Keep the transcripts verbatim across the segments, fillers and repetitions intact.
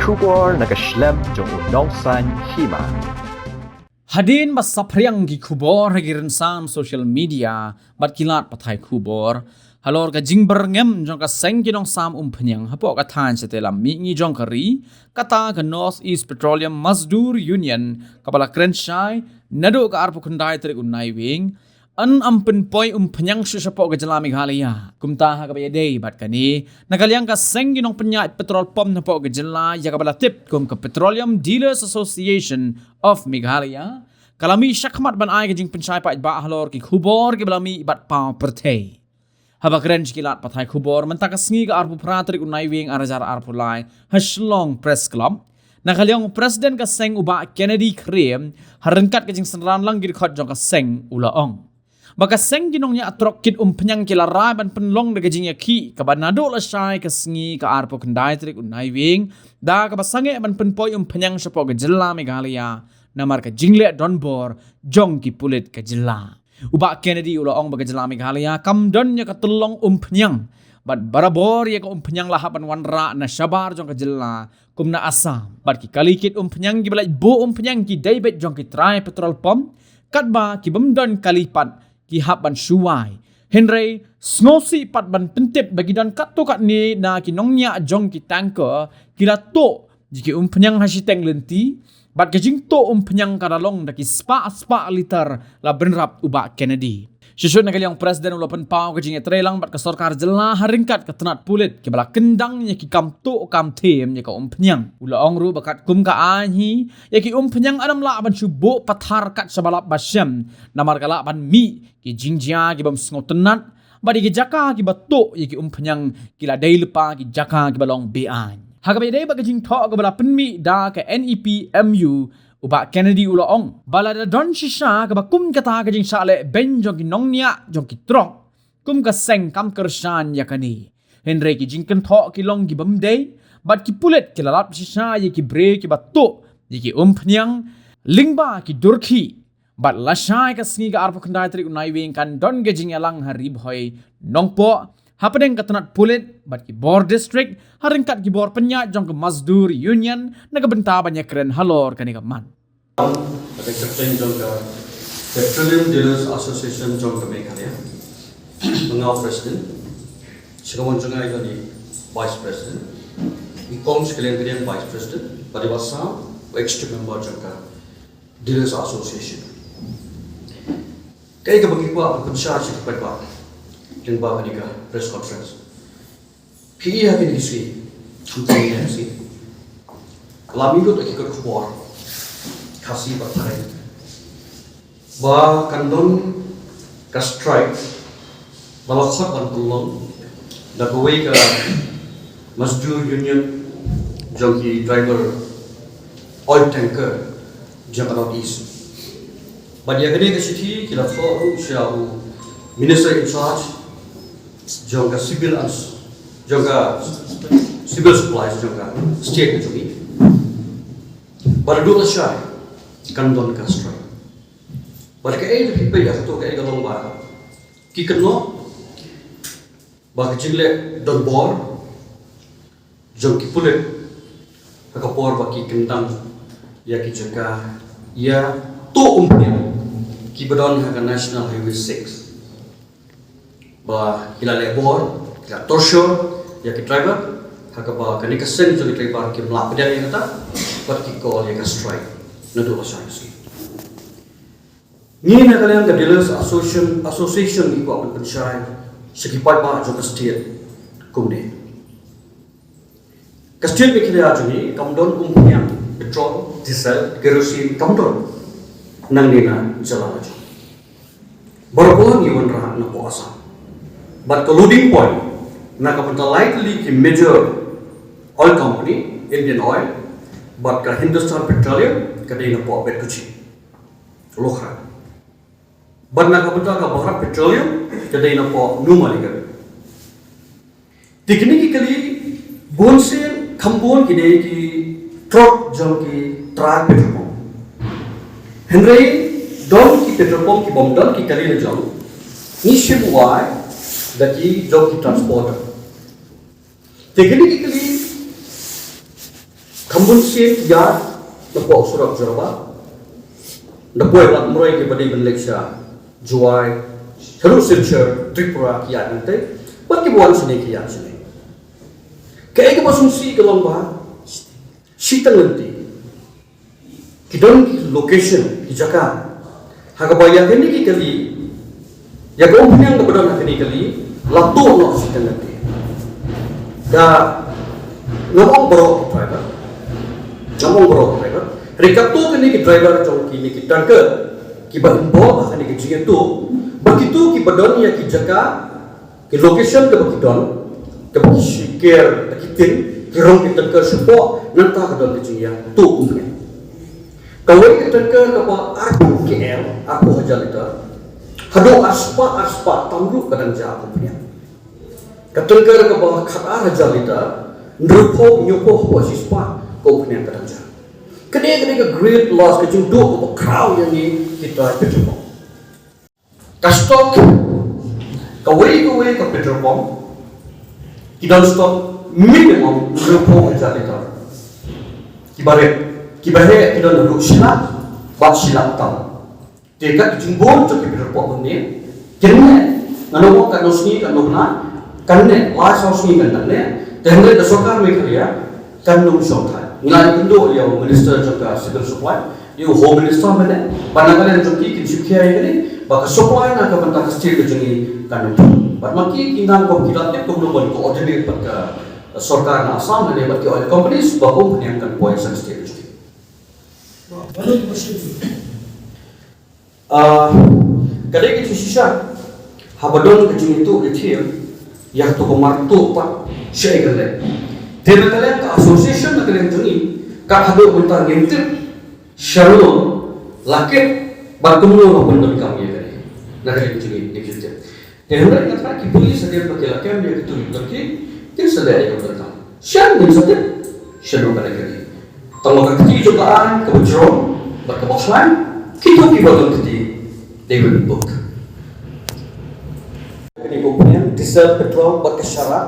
Khubor na ka shlem jong u nongsaiñ hima. Hadien ba saphriang ki khubor ha ki rynsan social media bad ki lad pathai khubor halor ka jingbyrngem jong ka seng ki nongsam umphniang hapoh ka thaiñ shatei lam mihngi jong ka ri, kata ka North East Petroleum Mazdoor Union, kaba la kren shai naduh ka arphew khyndai tarik u Naiwieng, yn ym pynpoi umphniang shuh shapoh ka jylla Meghalaya. Kumta ha kaba ïadei bad kane, na ka liang ka seng ki nongpynïaid petrol pump hapoh ka jylla, ïa kaba la tip kum ka Petroleum Dealers Association of Meghalaya, ka la mih shakhmat ban ai ka jingpynshai paidbah halor ki khubor kiba la mih bad paw pyrthei. Haba kren sha ki lad pathai khubor mynta ka sngi ka arphew phra tarik u Naiwieng ar hajar arphew lai ha Shillong Press Club, na ka liang u President ka seng u Bah Kennedy Khrem, ha ryngkat ka jingsynran lang ki dkhot jong ka seng, u la ong ba ka seng ki nongñiah trok kit umphniang ki la rai ban pynlong da ka jingïakhih kaba naduh lashai ka sngi ka arphew khyndai tarik u Naiwieng, da kaba sangeh ban pynpoi umphniang shapoh ka jylla Meghalaya namar ka jingleh donbor jong ki pulit ka jylla. U Bah Kennedy u la ong ba ka jylla Meghalaya kam don ïa ka tyllong umphniang, bad barabor ïa ka umphniang la hap ban wanrah na shabar jong ka jylla kum na Assam. Bad ki kali kit umphniang kiba leit buh umphniang ki dei beit jong ki trai petrol pump, katba ki bym don kali pat ki hap ban shu wai. Hynrei sngewsih pat ban pyntip ba ki don katto katne na ki nongñiah jong ki tanker ki la tuh ïa ki umphniang ha shiteng lynti, bad ka jingtuh umphniang ka la long da ki spah spah liter, la bynrap u Bah Kennedy. Shisha na ka liang u President u la pynpaw ka jingïatreilang bad ka sorkar jylla ha ryngkat ka tnat pulit kiba la kyndang ïa ki kam tuh kam them ïa ka umphniang. U la ong ruh ba katkum ka aiñ hi, ïa ki umphniang yn ym lah ban shu buh pathar kat shaba lap ba shem, namar ka lah ban mih ki jingjia ki bym sngewtynnat, bad ïa ki jaka kiba tuh ïa ki umphniang ki la dei lypa ki jaka kiba long be-aiñ. Ha kaba ïadei bad ka jingthoh kaba la pynmih da ka N E P M U, u Bah Kennedy u la ong ba lada don shisha kaba kum kata ka jingshah leh beiñ jong ki nongñiah jong ki trok, kum ka seng kam kyrshan ïa kane. Hynrei ki jingkynthoh ki long ki bym dei, bad ki pulit ki la lap shisha ïa ki briew kiba tuh ïa ki umphniang lyngba ki dur khih. Bad lashai ka sngi ka arphew khyndai tarik u Naiwieng kan don ka jingïalang ha Ri Bhoi Nongpoh hapdeng ka tnat pulit bad ki bor district ha ryngkat ki bor pynïaid jong ka Mazdoor Union na ka bynta ban ïakren halor kane ka mat. Ka Captain jong ka Petroleum Dealers Association jong ka Meghalaya, nga u President, sha kamon jong nga i don i Vice President, i kong sha ka liang ka liang Vice President, bad i Bah Sam, u Executive Member jong ka Dealers Association. Kaei kaba ngi kwah ban pynshai sha ki paidbah lyngba kane ka press conference. Phi i ha kine ki sngi, khamtam ïa ki sngi, la mih lut ha ki kot khubor Khasi bad Phareng ba kan don ka strike ba la khot ban pynlong da kawei ka Mazdoor Union jong ki driver oil tanker jong ka North East. Bad ïa kane ka shithi ki la thoh ruh sha u Minister in charge jong ka civil ans, jong ka civil supplies jong ka state ka jong ngi. Bad naduh lashai kan don ka strike. Bad kaei da phi peit ïa kato, kaei ka long ba ki kynnoh ba ka jingleh donbor jong ki pulit ha ka por ba ki kyndang ïa ki jaka ïa tuh umphniang kiba don ha ka National Highway six. Ba ki la leh bor, ki la torture ïa ki driver, ha kaba kane ka seng jong ki driver kim lah pdiang ïa kata, bad ki call ïa ka strike naduh lashai ka sngi. Ngi na ka liang ka Dealers Association, Association ngi kwah ban pynshai sha ki paidbah jong ka state kumne. Ka state Meghalaya jong ngi kam don umphniang, petrol, diesel, kerosene kam don nangne na jylla la jong. Baroh ngi wanrah napoh Assam. Bad ka loading point na ka bynta lai tylli ki major oil company, Indian Oil bad ka Hindustan Petroleum, ka dei napoh Bedkuchi, Luhra. Bad na ka bynta ka Bharat Petroleum ka dei napoh Numaligarh. Te kine ki kali bun sien kham bun ki dei ki trok jong ki trai petrol pump. Hynrei don ki petrol pump ki bym don ki kali la jong, ngi shim wai da ki jong ki transporter. Te kine ki kali Ym bun sien ki ïaid na poh surok Jowai, na poh Lad Mroi kiba dei ban leit sha Jowai, haduh Silchar, Tripura ki ïaid nangtei, bad kiba wan shane ki ïaid shane. Kaei kaba sngewsih ka long ba shi tang lynti ki don ki location, ki jaka ha kaba ïa kine ki kali, ïa ka umphniang kaba don ha kine ki kali la tuh noh shi tang lynti. Da ngam ong baroh ki driver, ngam ong baroh ki driver, hynrei katto katne ki driver jong kine ki tanker kiba involve ha kine ki jingïatuh, ba kito kiba don ïa ki jaka, ki location kaba ki don, kaba ki shim ker, kaba ki tin, ki rong ki tanker shapoh, nangta ka don ka jingïatuh umphniang. Kawei ka tanker kaba arphew K L, arphew hajar liter, haduh arspah, arspah tam ruh ka dang jia ka umphniang. Ka tanker kaba khatar hajar liter, hynriewphew, hynñiewphew haduh shispah ka umphniang ka dang jia. Kane, kane ka great loss, ka jingduh kaba khraw ïa ngi kita petrol pump. Ka stock kawei kawei ka petrol pump ki don stock minimum hynriewphew hajar liter. Kiba rit, kiba heh ki don haduh shi lak bad shi lak tam. Te kat ka jingbun jong ki petrol pump hangne, kine, ngan ong katno sngi, katno bnai, kane lai saw sngi kan dang neh. Te hynrei ka sorkar Meghalaya kan ym shong thait. Ngi la ïakynduh ïa u Minister jong ka Civil Supply, ïa u Home Minister mynne, ba na ka liang jong ki kin shu khia ïa kane, ba ka supply na ka bynta ka state ka jong ngi kan ym. Bad ma ki ki nang, ko ki la tip kumno ban coordinate bad ka sorkar na Assam lane bad ki oil companies ba kum pynïang kan poi sha ka state ka jong ngi. Ah, ka dei ka jingshisha haba don ka jingïathuh ïathiang ïa kato ka mar tuh pat shaei kan leh. Te na ka liang ka association na ka liang jong ngi, kat haduh mynta ngim tip shano la kit bad kumno la pyndonkam ïa ka dei. Na ka liang jong ngi ngim tip. Te hynrei nga tharai ki police hadien ba ki la kem ïa kito ki kti, kin sa leh ïa ka bynta. Shen ngin sa tip shano ka dei ka dei. Tang ba ka kti jong ka aiñ kaba jrong bad kaba khlaiñ, kito kiba don kti dei ban book. Kane ka umphniang, diesel, petrol bad ka sharab.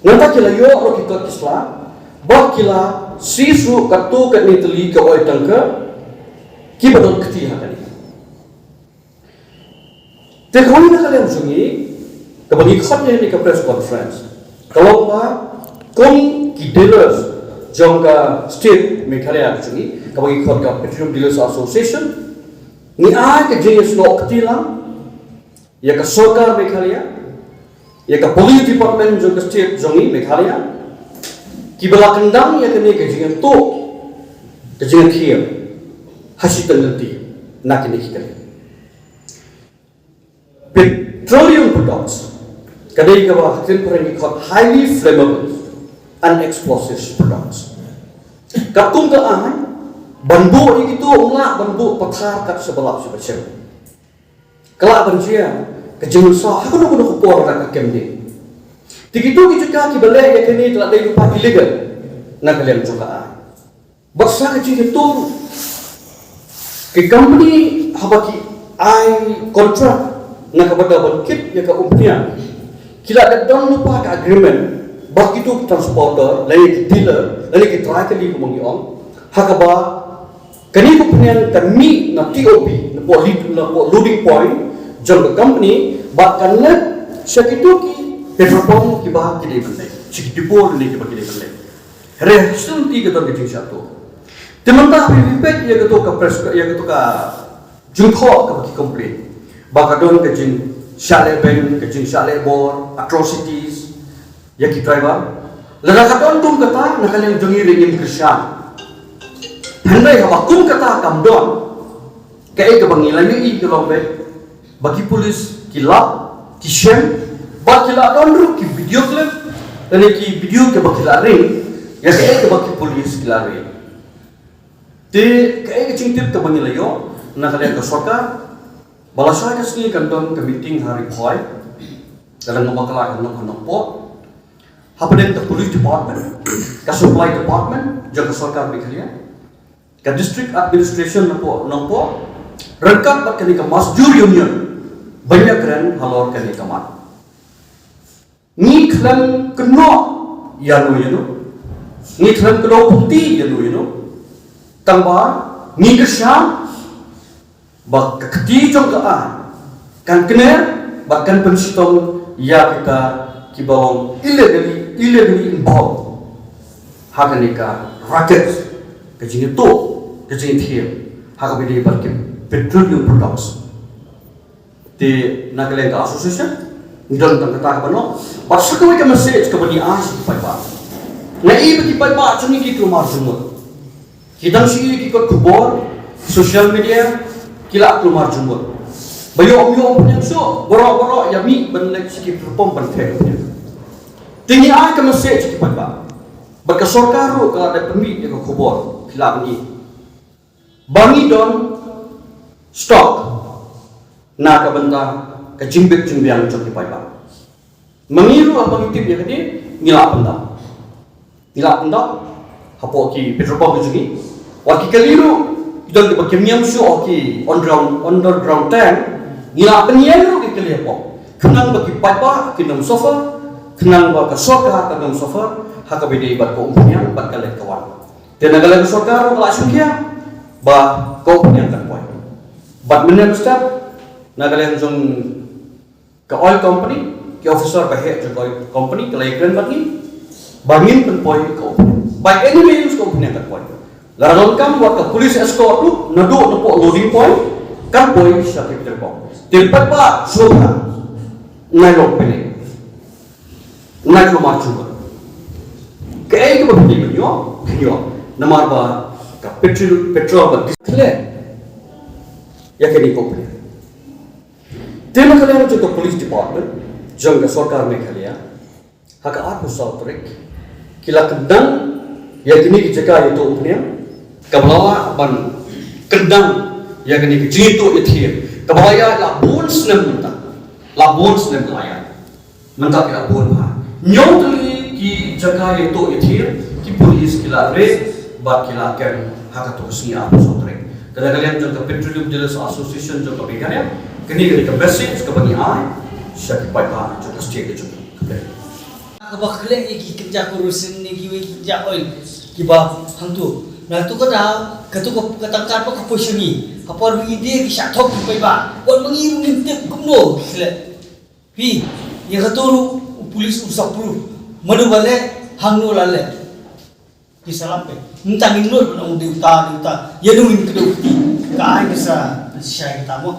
Nangta ki la ïoh ruh ki kot ki sla bad ki la seize ruh katto katne tylli ka oil tanker kiba don kti ha kane. Te kawei na ka liang jong ngi kaba ngi khot ïa kane ka press conference ka long ba kum ki dealers jong ka state Meghalaya ka jong ngi, kaba ngi khot ka Petroleum Dealers Association, ngi ai ka jingïasnoh kti lang ïa ka sorkar Meghalaya, ïa ka police department jong ka state jong ngi Meghalaya, kiba la kyndang ïa kane ka jingïathuh, ka jingïathiang ha shi tang lynti na kine ki kali. Petroleum products ka dei kaba ha ka ktien phareng ki khot highly flammable and explosive products. Katkum ka aiñ, ban buh ïa kito ym lah ban buh pathar kat shaba lap shaba shem. Ka lah ban jia ka jingmynsaw ha kano kano ka por lada ka kem dien. Te kito ki jaka kiba leh ïa kane ka la dei lypa illegal na ka liang jong ka aiñ. Bad sa ka jingïathuh, ki company haba ki ai contract na ka bynta ban kit ïa ka umphniang, ki la dep don lypa ka agreement bad kito ki transporter lane ki dealer lane ki trai kali kumba ngi ong, ha kaba kane ka umphniang kan mih na T O P, na poh lead, na poh loading point jong ka company, bad kan leit sha kito ki petrol pump kiba ki dei ban leit, sha ki depot lane kiba ki dei ban leit. Hynrei shisien te ka don ka jingshah tuh. Te mynta phi peit ïa kato ka press, ïa kato ka jingthoh kaba ki complain ba ka don ka jingshah lehbeiñ, ka jingshah lehbor, atrocities ïa ki driver. Lada ka don kum kata, na ka liang jong ngi ruh ngim kyrshan. Hynrei haba kum kata kam don, kaei kaba ngi la ïohi ka long ba ba ki police ki lap, ki shem, ba ki la don ruh ki video clip lane ki video kiba ki la ring ïa kaei kaba ki police ki la ring. Te kaei ka jingtip kaba ngi la ïoh na ka liang ka sorkar, ba lashai ka sngi kan don ka meeting ha Ri Bhoi, ka dang bakla ka Nongpoh, hapdeng ka police department, ka supply department jong ka sorkar Meghalaya, ka district administration na poh Nongpoh, ryngkat bad kane ka Masjur Union, ban ïakren halor kane ka mat. Ngi khlem kynnoh ïano ïano, Ngi khlem kdew pynti ïa no ïa no. Tang ba ngi kyrshan ba ka kti jong ka aiñ kan kner bad kan pynshitom ïa kita kiba long illegally, illegally involved ha kane ka racket, ka jingïathuh, ka jingïathiam ha kaba ïadei bad ki petroleum products. Te na ka liang ka association ngi don tang kata kaba noh. Bad sa kawei ka message kaba ngi ai sha ki paidbah. Nga i ba ki paidbah jong ngi ki kulmar jingmut. Ki dang shu i ki kot khubor, social media, ki la kulmar jingmut. Ba ïoh ym ïoh pynïasoh baroh baroh ïa mih ban leit sha ki platform ban theh pynïasoh. Te ngi ai ka message sha ki paidbah. Bad ka sorkar ruh ka la dep pynmih ïa ka khubor, ki la ban i ba ngi don stock na ka bynta ka jingbit jingbiang jong ki paidbah. Ma ngi ruh haba ngi tip ïa kane ngi la pyndap. Ngi la pyndap hapoh ki petrol pump jong ngi. Wat ki kali ruh ki don kiba kim ñiam shuh ha ki underground, underground tank. Ngi la pynïeng ruh ki kali hapoh khnang ba ki paidbah kin ym suffer, khnang ba ka sorkar kan ym suffer ha kaba ïadei bad ka umphniang bad ka leit ka wan. Te na ka liang ka sorkar ruh ka la shim khia ba ka umphniang kan poi. Bad mynne mynstep na ka liang jong ka oil company, ki officer ba heh jong ka oil company ki la ïakren bad ngi ba ngin pynpoi ka umphniang. By any means ka umphniang kan poi. Lada donkam wat ka police escort ruh naduh napoh loading point kan poi sha ki petrol pump. Te paidbah sngewbha, nai long pynlong. Nai long marching band. Kaei kaba phi dei ban ïoh, phi ïoh. Namar ba ka petrol, petrol ba diesel ïa kane ka umphniang. Te na ka liang jong ka police department jong ka sorkar Meghalaya, ha ka arphew saw tarik ki la kyndang ïa kine ki jaka ïathuh umphniang, kaba la lah ban kyndang ïa kine ki jingïathuh ïathiam, kaba la ïaid la bun snem mynta, la bun snem la ïaid. Mynta ki la bun bha. Hynñiew tylli ki jaka ïathuh ïathiam ki police ki la raid bad ki la kem ha kato ka sngi arphew saw tarik. Te na ka liang jong ka Petroleum Dealers Association jong ka Meghalaya, kane ka dei ka message kaba ngi ai sha ki paidbah jong ka state ka jong ngi. Khublei. Kaba khleh ïa ki kynja kerosene ne kiwei ki kynja oil kiba hangto. Na kato ka daw kato ka, ka tang kat ba ka poi sha ngi. Ha por ba ngi die ki shah thok ki paidbah. Wat ba ngi ruh ngim tip kumno ki khleh. Phi, ïa kato ruh u police u sa proof. Mano ba leh, hangno la leh. Phi sa lam phi. Mynta ngin nud ban ong dei uta, dei uta. Ïa no ngin kdew kti. Ka ai ka sa, sa shai kita mo.